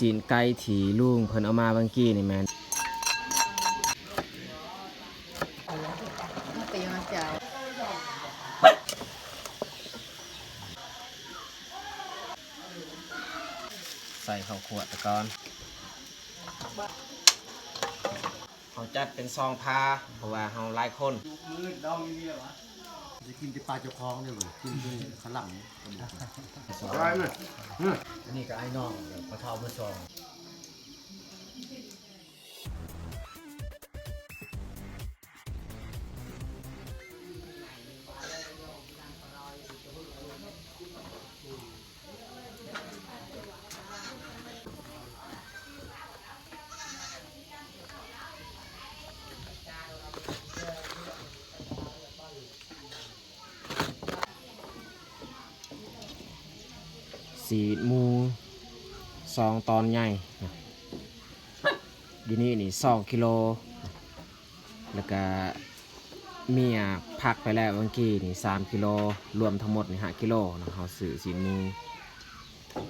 ຊີ້ນໄກ່ທີ່ລຸງເພິ່ນເອົາມາເມື່ອກີ້ນີ້ແມ່ນ ໃສ່ເຂົ້າຂົ້ວຕະກ່ອນ. ເຮົາຈັດເປັນສອງພາ ເພາະວ່າເຮົາຫຼາຍຄົນ. ຈະກິນແຕ່ປາເຈົ້າຂອງເດີ ກິນເປັນຂະຫຼຳ. ອັນນີ້ກໍອ້າຍນ້ອງ ພໍ່ເຖົ້າເບີສອງ. ຊີ້ນໝູສອງຕອນໃຫຍ່ ຢູ່ນີ້ນີ້ສອງກິໂລ ແລ້ວກະເມຍພັກໄປແລ້ວເມື່ອກີ້ນີ້ສາມກິໂລ ລວມທັງໝົດນີ້ຫ້າກິໂລເນາະ. ເຮົາຊື້ຊີ້ນໝູ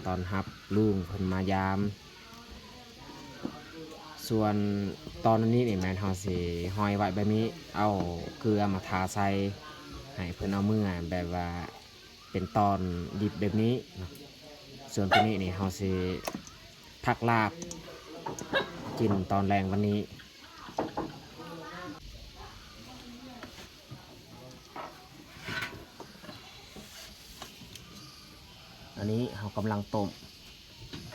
ຕ້ອນຮັບລຸງເພິ່ນມາຢາມ. ສ່ວນຕອນນີ້ນີ້ແມ່ນເຮົາຊິຫ້ອຍໄວ້ແບບນີ້ ເອົາເກືອມາທາໃສ່ ໃຫ້ເພິ່ນເອົາເມືອແບບວ່າເປັນຕອນດິບແບບນີ້ເນາະ. ສ່ວນໂຕນີ້ນີ້ເຮົາຊິພັກລາບກິນຕອນແລງວັນນີ້. ອັນນີ້ເຮົາກຳລັງຕົ້ມ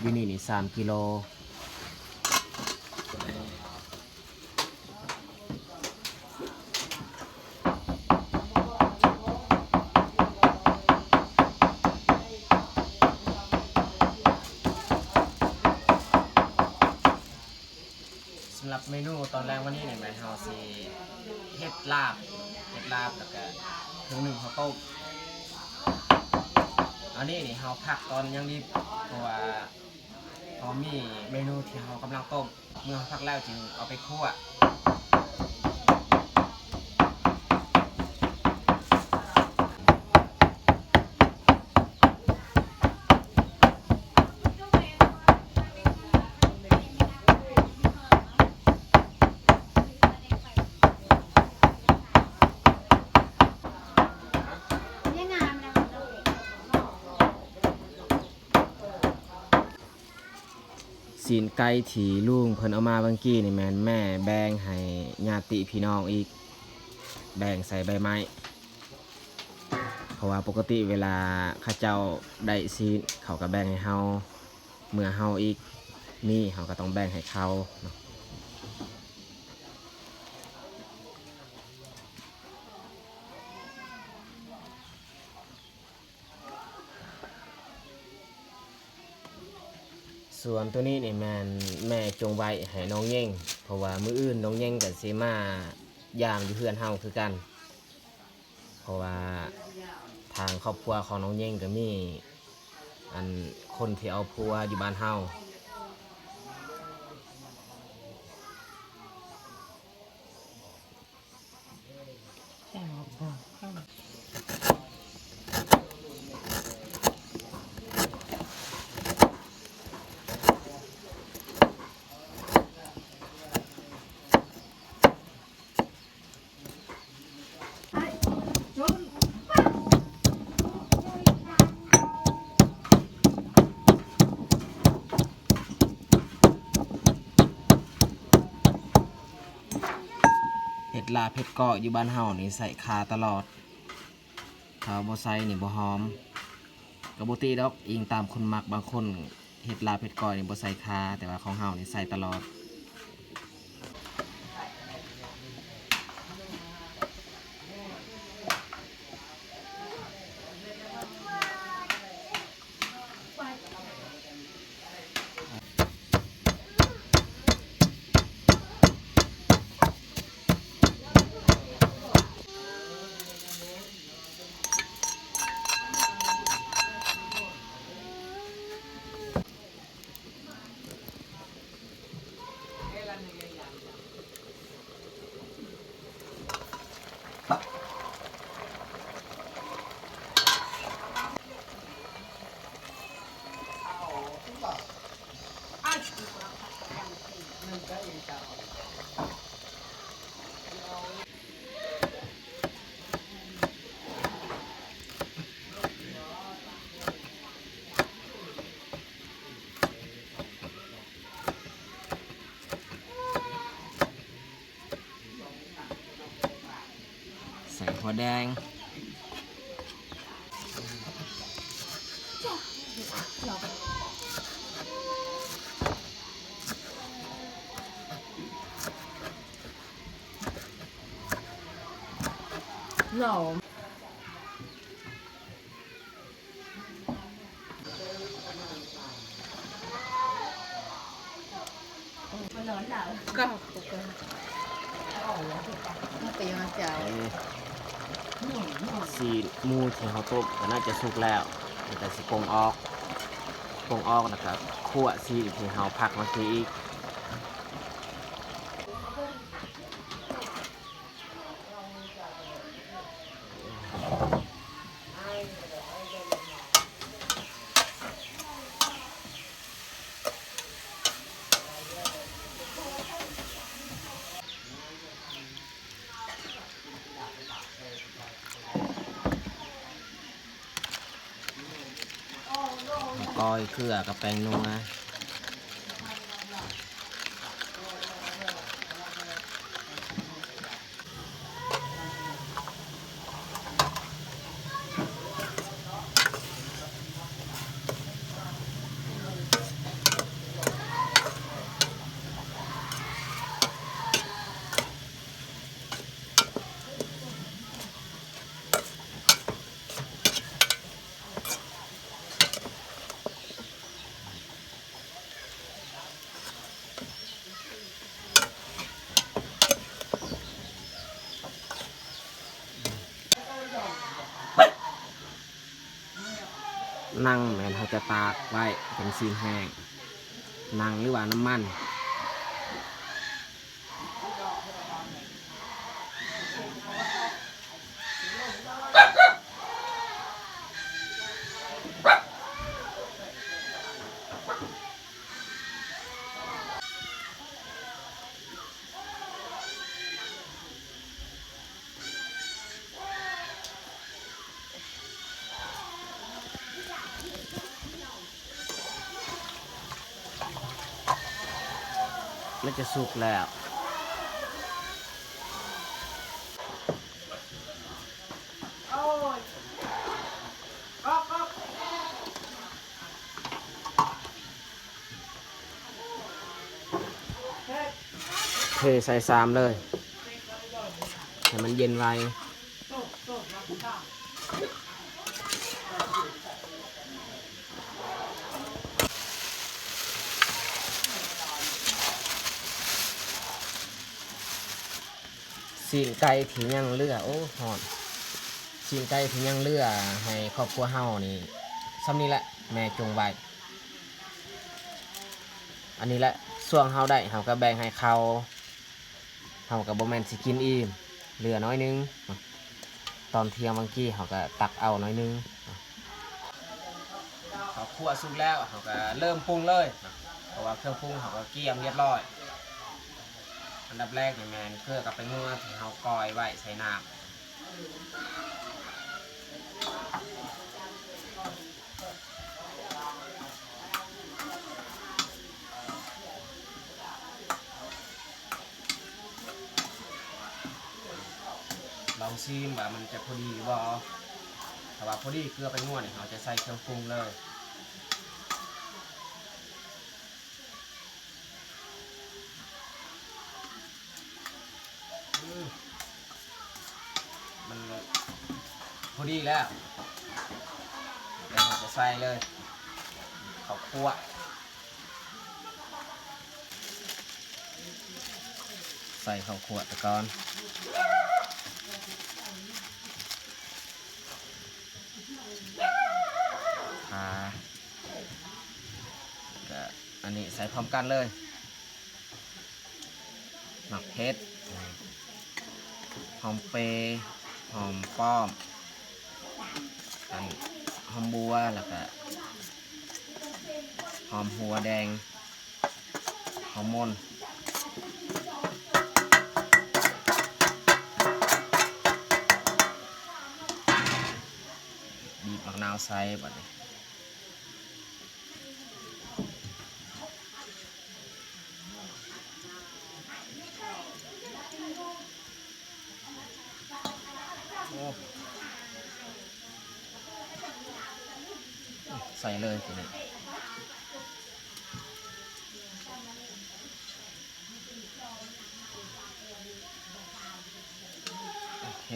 ຢູ່ນີ້ນີ້ສາມກິໂລ. ສຳລັບເມນູຕອນແລງວັນນີ້ນີ້ ແມ່ນເຮົາຊິເຮັດລາບ ເຮັດລາບ ແລ້ວກະເຄື່ອງໜຶ້ງເຂົ້າຕົ້ມ. ອັນນີ້ນີ້ເຮົາພັກຕອນຍັງດິບ ເພາະວ່າເຮົາມີເມນູທີ່ເຮົາກຳລັງຕົ້ມ ເມື່ອເຮົາພັກແລ້ວຈຶ່ງເອົາໄປຂົ້ວ. ຊີ້ນໄກ່ທີ່ລຸງເພິ່ນເອົາມາເມື່ອກີ້ນີ້ແມ່ນແມ່ແບ່ງໃຫ້ຍາດຕິພີ່ນ້ອງອີກ ແບ່ງໃສ່ໃບໄມ້ ເພາະວ່າປົກກະຕິເວລາເຂົາເຈົ້າໄດ້ຊີ້ນ ເຂົາກໍແບ່ງໃຫ້ເຮົາ ເມື່ອເຮົາອີກມີ ເຮົາກໍຕ້ອງແບ່ງໃຫ້ເຂົາເນາະ. ສ່ວນໂຕນີ້ນີ້ແມ່ນແມ່ຈົ່ງໄວ້ໃຫ້ນ້ອງເຫຍົງ ເພາະວ່າມື້ອື່ນນ້ອງເຫຍົງກໍຊິມາຢາມຢູ່ເຮືອນເຮົາຄືກັນ ເພາະວ່າທາງຄອບຄົວຂອງນ້ອງເຫຍົງກໍມີ ອັນ ຄົນທີ່ເອົາຜົວຢູ່ບ້ານເຮົາ. ເຫັດລາບເຫັດກ້ອຍຢູ່ບ້ານເຮົານີ້ໃສ່ຂ່າຕະຫຼອດ ຖ້າບໍ່ໃສ່ນີ້ບໍ່ຫອມ. ກໍບໍ່ຕິດອກ ອີງຕາມຄົນມັກ ບາງຄົນເຮັດລາບເຮັດກ້ອຍນີ້ບໍ່ໃສ່ຂ່າ ແຕ່ວ່າຂອງເຮົານີ້ໃສ່ຕະຫຼອດ. ເ แดง หอม ก็ ก็ ก็เป็นกำลังใจ ຊີ້ນหมูທີ່ເຮົາຕົ້ມກໍໜ້າຈະສຸກແລ້ວ ແລ້ວກໍຊິປົງອອກ ປົງອອກ ແລ້ວກໍຂົ້ວຊີ້ນທີ່ເຮົາພັກເມື່ອກີ້ອີກ. ກ້ອຍເກືອກັບແປ້ງນົວ. ໜັງແມ່ນເຮົາຈະຕາກໄວ້ເປັນຊີ້ນແຫ້ງ ໜັງ ຫຼືວ່ານ້ຳມັນ. ມັນຈະສຸກແລ້ວ. ເທໃສ່ຊາມເລີຍ ໃຫ້ມັນເຢັນໄວ. ຊີ້ນໄກ່ທີ່ຍັງເຫຼືອ ໂອ້ ຮ້ອນ. ຊີ້ນໄກ່ທີ່ຍັງເຫຼືອໃຫ້ຄອບຄົວເຮົານີ້ ສ່ຳນີ້ແຫຼະ ແມ່ຈົ່ງໄວ້. ອັນນີ້ແຫຼະ ຊ່ວງເຮົາໄດ້ ເຮົາກໍແບ່ງໃຫ້ເຂົາ. ເຮົາກໍບໍ່ແມ່ນຊິກິນອີ່ມ ເຫຼືອໜ້ອຍໜຶ່ງ. ຕອນທ່ຽງຫວ່າງກີ້ເຮົາກໍຕັກເອົາໜ້ອຍໜຶ່ງ. ເຂົ້າຂົ້ວສຸກແລ້ວ ເຮົາກໍເລີ່ມປຸງເລີຍ ເພາະວ່າເຄື່ອງປຸງເຮົາກໍກຽມຮຽບຮ້ອຍ. ອັນດັບແລກນີ້ແມ່ນເກືອກັບແປ້ງນົວທີ່ເຮົາກ່ອຍໄວ້ໃສ່ນ້ຳ. ລອງຊີມວ່າມັນຈະພໍດີຫຼືບໍ່. ຖ້າວ່າພໍດີເກືອແປ້ງນົວນີ້ ເຮົາຈະໃສ່ເຄື່ອງປຸງເລີຍ. ອືມ ມັນພໍດີແລ້ວ ແລ້ວເຮົາຈະໃສ່ເລີຍ ເຂົ້າຂົ້ວ ໃສ່ເຂົ້າຂົ້ວໄປກ່ອນ ອ່າ ກະ ອັນນີ້ໃສ່ພ້ອມກັນເລີຍ ໝາກເຜັດ ຫອມເປ ຫອມປ້ອມ ອັນ ຫອມບົວ ແລ້ວກະ ຫອມຫົວແດງ ຫອມມົນ ບີບໝາກນາວໃສ່ບັດນີ້. ໂອ້ ໃສ່ເລີຍທີນີ້ ໂອເຄ.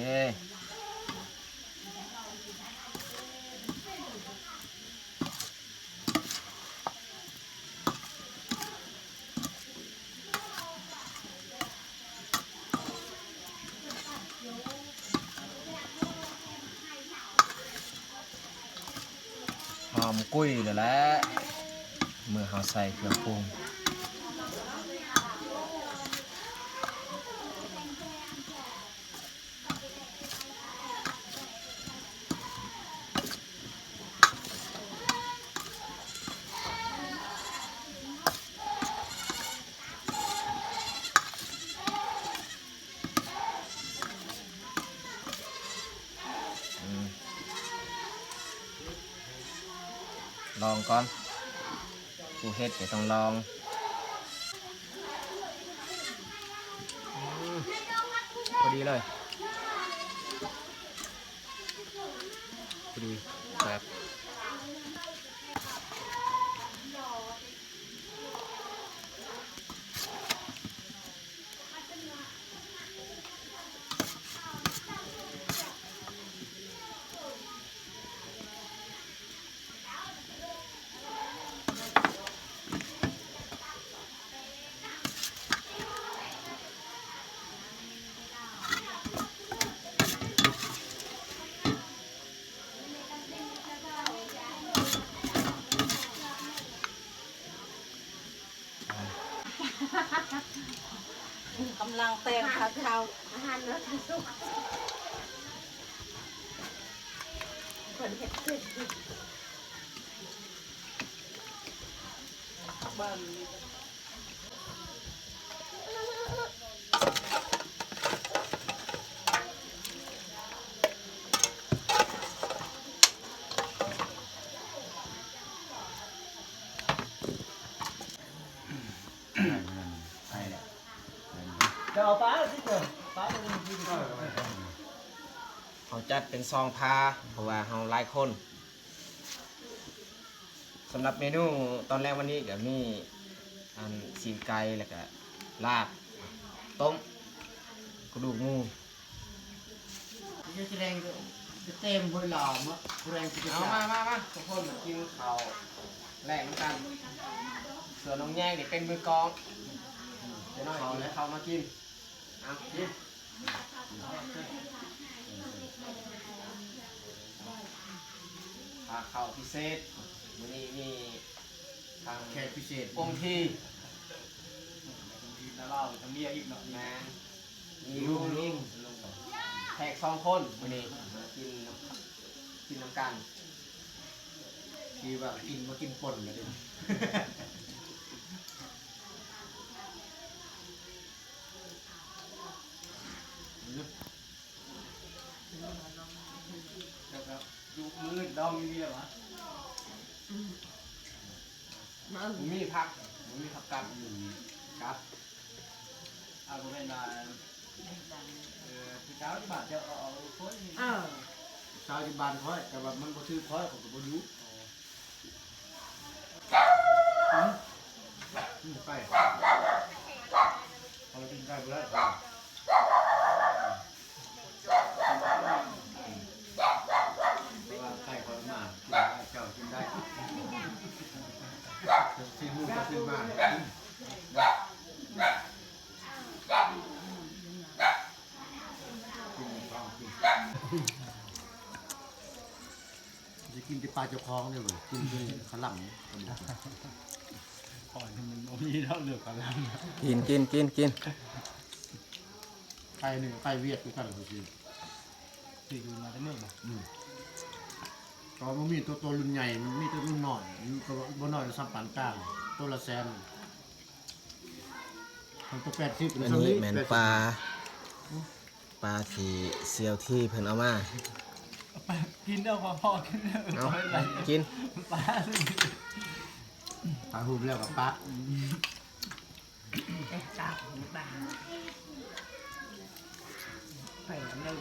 ຫອມກຸ້ຍແລ້ວແຫຼະ ເມື່ອເຮົາໃສ່ເຄື່ອງປຸງ. ລອງກ່ອນ ຜູ້ເຮັດກໍຕ້ອງລອງ. ອືມ ພໍດີເລີຍ ພໍດີ ແຊບ. ກຳລັງແຕ່ງເຂົ້າ ອາຫານເນາະ ທີ່ສຸກ ເພິ່ນເຮັດເສັດ ເບິ່ງ. ເຮົາຈັດເປັນສອງພາ ເພາະວ່າເຮົາຫຼາຍຄົນ. ສຳລັບເມນູຕອນແລງວັນນີ້ກໍມີ ອັນ ຊີ້ນໄກ່ ແລ້ວກໍລາບ ຕົ້ມ ກະດູກໝູ. ເອົາ ມາ ມາ ມາ ທຸກຄົນມາກິນເຂົ້າແລງນຳກັນ. ສ່ວນນ້ອງແຍງນີ້ເປັນມືກອງ ເຈົ້ານ້ອຍເອົາເຂົ້າມາກິນ. ເອົາ ກິນ ພາເຂົ້າພິເສດ ມື້ນີ້ມີທາງແຂກພິເສດ ອົງທີ ອົງທີລາວ ທາງເມຍອີກເນາະ. ແມ່ນ ມີລຸງ ລຸງ ແຂກສອງຄົນມື້ນີ້ ມາກິນ ກິນນຳກັນ ທີ່ວ່າກິນ ມາກິນປົ່ນກັນເດ້. ແລ້ວກໍຢູ່ມື້ອື່ນດອງຢູ່ນີ້ແຫຼະຫວາ? ອືມ ບໍ່ມີຜັກ ບໍ່ມີຜັກກັດ ກັດ ອາ ບໍ່ແມ່ນວ່າ ເອີ ຜູ້ສາວຢູ່ບ້ານເຈົ້າເອົາ ເອົາຄົນ ເອີ ຜູ້ສາວຢູ່ບ້ານຂ້ອຍ ແຕ່ວ່າມັນບໍ່ຖືກຂ້ອຍ ຂ້ອຍກໍບໍ່ຢູ່. ອືມ ໄປ ເຮົາກິນໄກ່ບໍ່ໄດ້ ເພາະວ່າໄກ່ຂ້ອຍມາກິນໄດ້ ເຈົ້າກິນໄດ້ ເປັນຊີ້ນໝູເຈົ້າຊື້ມາກິນ ກິນຂອງກິນ. ຊິກິນແຕ່ປາເຈົ້າຂອງເດ້ເວີຍ ກິນແຕ່ຂະຫຼັງ ຂ້ອຍມັນບໍ່ມີດອກເລື່ອງຂະຫຼັງ. ກິນ ກິນ ກິນ ກິນ ໄກ່ນີ້ກໍໄກ່ຫວຽດຄືກັນ ຄືຊິ ທີ່ຢູ່ມາແຕ່ເມືອງບໍ່? ອືມ ກໍບໍ່ມີໂຕ ໂຕລຸ້ນໃຫຍ່ ມັນມີແຕ່ລຸ້ນນ້ອຍ ກໍບໍ່ນ້ອຍສ່ຳປານກາງ ໂຕລະແສນ ມັນໂຕແປດສິບ ອັນນີ້ແມ່ນປາ ປາທີ່ສ່ຽວທີ່ເພິ່ນເອົາມາ ກິນເດີ ພໍ ພໍກິນເດີ ເອົາ ກິນ ປາ ປາຫຸບແລ້ວກໍປະ ປາ ໄປແລ້ວ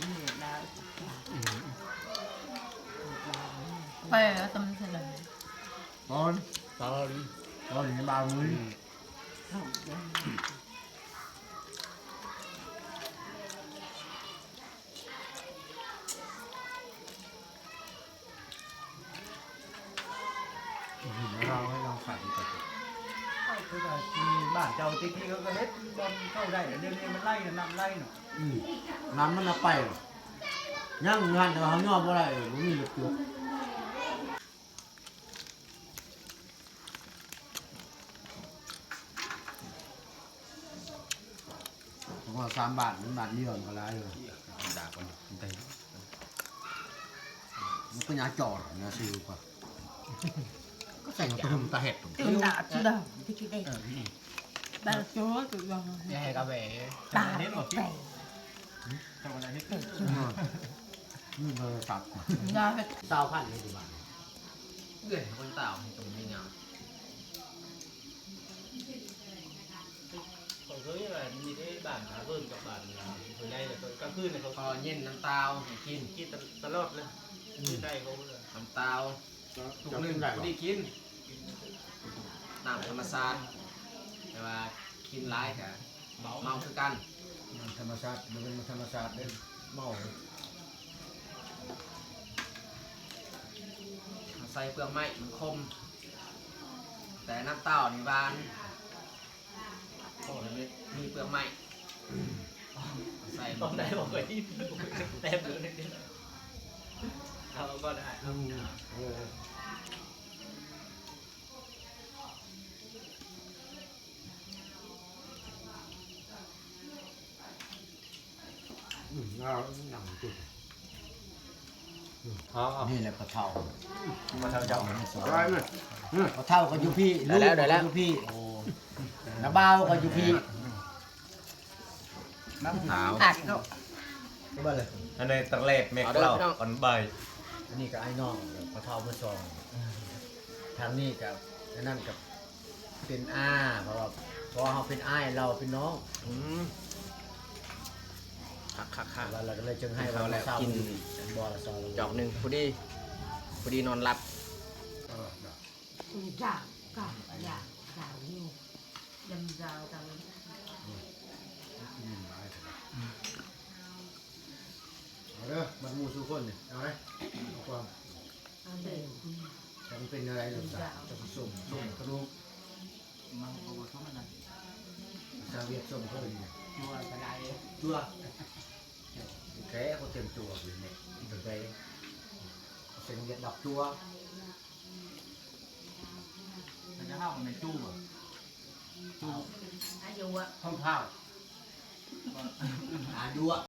ໄປແລ້ວ ຕຳສະເໜີ. ຕອນ ຕອນ ຕອນນີ້ບ່າຍໂມງ ອືມ ເຮົາໃຫ້ລອງຂາຍດີກວ່າ ເຂົາຄືວ່າທີ່ບ້ານເຈົ້າແຕ່ກີ້ເຂົາກໍເຮັດບ່ອນເຂົ້າໄດ້ ດຽວນີ້ມັນໄຫຼນະ ນ້ຳໄຫຼນະ ອືມ ນ້ຳມັນເອົາໄປ ຍັງຢູ່ຫັ້ນ ແຕ່ວ່າເຮົາຍໍບໍ່ໄດ້ ບໍ່ມີລົດຈົກ. ເພາະວ່າສາມບາດ ມັນບາດດຽວມັນກໍຫຼາຍຢູ່ ດາກມັນໄດ້ ມັນກໍຍາຈອດຍາຊິວກວ່າ ກໍໃສ່ກະຕຸ້ມຕາເຫັດ ຕື່ມໜ້າຈຸດາ ທີ່ຄິດໄດ້ ເອີ ບາດໂຈ້ຈຸດາ ແຕ່ໃຫ້ກາແຟ ຕາແຕກ. ເຈົ້າກໍໄດ້ເຮັດ ອືມ ເອີ ສັບ ຊາວພັນເລີຍ ເອື້ອຍຄົນຕາວໃຫ້ຕົວໃຫຍ່ງາມ ຂ້ອຍເຄີຍວ່າມີແຕ່ບ້ານໜ້າເບິ່ງກັບບ້ານເພິ່ນໄດ້ ແລ້ວກໍກາງຄືນເຂົາກໍເຢັນນ້ຳຕາວໃຫ້ກິນ ກິນຕະຫຼອດເລີຍ ອືມ ໄດ້ເຂົາ ນ້ຳຕາວ ທຸກໜຶ່ງ ພໍດີກິນ ນ້ຳທຳມະຊາດ ແຕ່ວ່າກິນຫຼາຍກະເມົາ ເມົາຄືກັນ ນ້ຳທຳມະຊາດ ບໍ່ແມ່ນນ້ຳທຳມະຊາດເດ້ ເມົາ ໃສ່ເປືອກໄມ້ມັນຂົມ ແຕ່ນ້ຳເຕົ້ານີ້ຫວານ ໂອ້ ມີເປືອກໄມ້ ໃສ່ ຕອນໃດບໍ່ເຄີຍກິນ ແຕ່ເບິ່ງ ເອົາ ເອົາກ່ອນ ເອົາ ອືມ ເອີ. ອືມ ເອົາ ນີ້ແຫຼະພໍ່ເຖົ້າ ພໍ່ເຖົ້າເຈົ້າ ພໍ່ເຖົ້າກໍຢູ່ພີ້ ໄດ້ແລ້ວ ລູກກໍຢູ່ພີ້ ໄດ້ແລ້ວ ໂອ້ ນ້າບ່າວກໍຢູ່ພີ້ ນ້ຳຂາວ ອັດເນາະ ອັນນີ້ຕະແລບແມັກເຫຼົ້າ ເອົາເດີພີ່ນ້ອງ ອັນໃບ ອັນນີ້ກໍອ້າຍນ້ອງ ພໍ່ເຖົ້າມາສອງ ທາງນີ້ກໍ ອັນນັ້ນກໍ ເປັນອາ ເພາະວ່າ ເພາະເຮົາເປັນອ້າຍ ລາວເປັນນ້ອງ ອືມ ຄັກໆໆ ແລ້ວກໍເລີຍຈຶ່ງໃຫ້ວ່າ ກິນບໍ່ລະຊອງ ຈອກໜຶ່ງ ພໍດີ ພໍດີນອນຫຼັບ ເອີ ເຈົ້າ ເຈົ້າ ເຈົ້າ ເຈົ້າຢູ່ ຢຳເຈົ້າ ເຈົ້າ ອືມ ກິນຫຼາຍເດີ ເອົາເດີ ບັດໝູ່ສູ່ຄົນນີ້ ເອົາເດີ ເອົາຄວາມ ເອົາເດີ ຈັກເປັນແນວໃດ ລົດຊາດ ຈັກຊິສົ້ມ ສົ້ມກະດູກ ມັນກໍບໍ່ສົມນະ ພາສາຫວຽດສົ້ມເຂົາເອີ້ນຫຍັງ ຈົວກະໄດ້ ຈົວ ແທ້ ເຂົາເອີ້ນຈົວຢູ່ນີ້ ຈັ່ງໃດ ພາສາຫວຽດດອກຈົວ ພາສາລາວກໍແມ່ນຈູບໍ ຈູ ອາຍຸ ຂອງທ້າວ ອາຍຸ